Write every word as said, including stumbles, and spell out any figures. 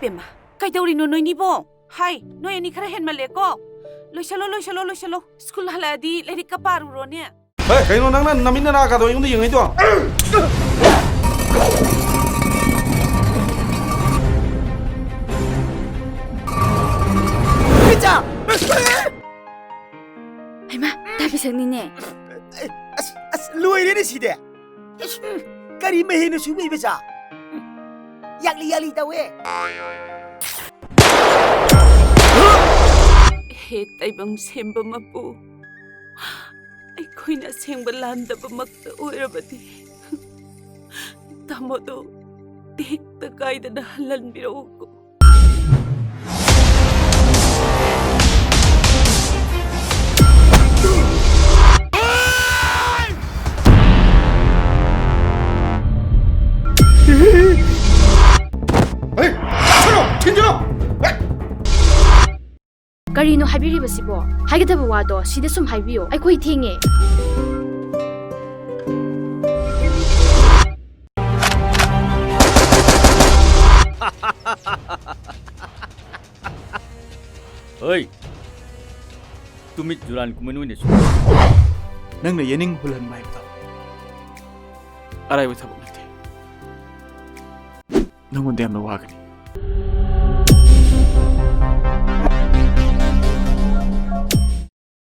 ꯄꯦꯝꯃ, ꯀꯩꯗꯧꯔꯤꯅꯣ ꯅꯣꯏꯅꯤꯕꯣ? ꯍꯥꯏ, ꯅꯣꯏ ꯑꯅꯤ ꯈꯔ ꯍꯦꯟꯃꯜꯂꯦꯀꯣ꯫ ꯂꯣꯏꯁꯜꯂꯣ, ꯂꯣꯏꯁꯜꯂꯣ, ꯂꯣꯏꯁꯜꯂꯣ꯫ ꯁ꯭ꯀꯨꯜ ꯍꯜꯂꯛꯑꯗꯤ ꯂꯥꯏꯔꯤꯛꯀ ꯄꯥꯔꯨꯔꯣꯅꯦ꯫ ꯍꯦ, ꯀꯩꯅꯣ ꯅꯪꯅ ꯅꯃꯤꯠ ꯅꯅꯥꯒꯗꯣ ꯑꯩꯉꯣꯟꯗ ꯌꯦꯡꯉꯩꯗꯣ? ꯏꯆꯥ! ꯍꯩꯃꯥ, ꯇꯥꯕꯤꯁꯛꯅꯤꯅꯦ꯫ ꯑꯁ, ꯑꯁ, ꯂꯣꯏꯔꯦꯅꯦ ꯁꯤꯗꯤ꯫ ꯏꯁ, ꯀꯔꯤ ꯃꯍꯤꯅꯣ ꯁꯨꯕꯤꯕ ꯆꯥ? ꯌꯥꯛꯂꯤ ꯌꯥꯛꯂꯤ ꯇꯧꯋꯦ꯫ ꯍꯦ ꯇꯥꯏꯕꯪ ꯁꯦꯝꯕ ꯃꯄꯨ, ꯑꯩꯈꯣꯏꯅ ꯑꯁꯦꯡꯕ ꯂꯥꯟꯗꯕꯃꯛꯇ ꯑꯣꯏꯔꯕꯗꯤ, ꯇꯥꯃꯣꯗꯣ ꯇꯦꯛꯇ ꯀꯥꯏꯗꯅ ꯍꯜꯍꯟꯕꯤꯔꯛꯎꯀꯣ꯫ ꯍꯦ, ꯆꯠꯈ꯭ꯔꯣ! ꯊꯤꯟꯖꯤꯜꯂꯣ! ꯍꯦ! ꯀꯔꯤꯅꯣ ꯍꯥꯏꯕꯤꯔꯤꯕꯁꯤꯕꯣ? ꯍꯥꯏꯒꯗꯕ ꯋꯥꯗꯣ ꯁꯤꯗ ꯁꯨꯝ ꯍꯥꯏꯕꯤꯌꯣ꯫ ꯑꯩꯈꯣꯏ ꯊꯦꯡꯉꯦ꯫ ꯍꯣꯏ, ꯇꯨꯃꯤꯠ ꯖꯨꯔꯥꯟ ꯀꯨꯝꯍꯩ ꯅꯣꯏꯅ ꯁꯨꯝ꯫ ꯅꯪꯅ ꯌꯦꯅꯤꯡ ꯍꯨꯜꯍꯟꯕ ꯍꯥꯏꯕꯗꯣ ꯑꯔꯥꯏꯕ ꯊꯕꯛ ꯅꯠꯇꯦ꯫ ꯅꯪꯉꯣꯟꯗ ꯌꯥꯝꯅ ꯋꯥꯒꯅꯤ꯫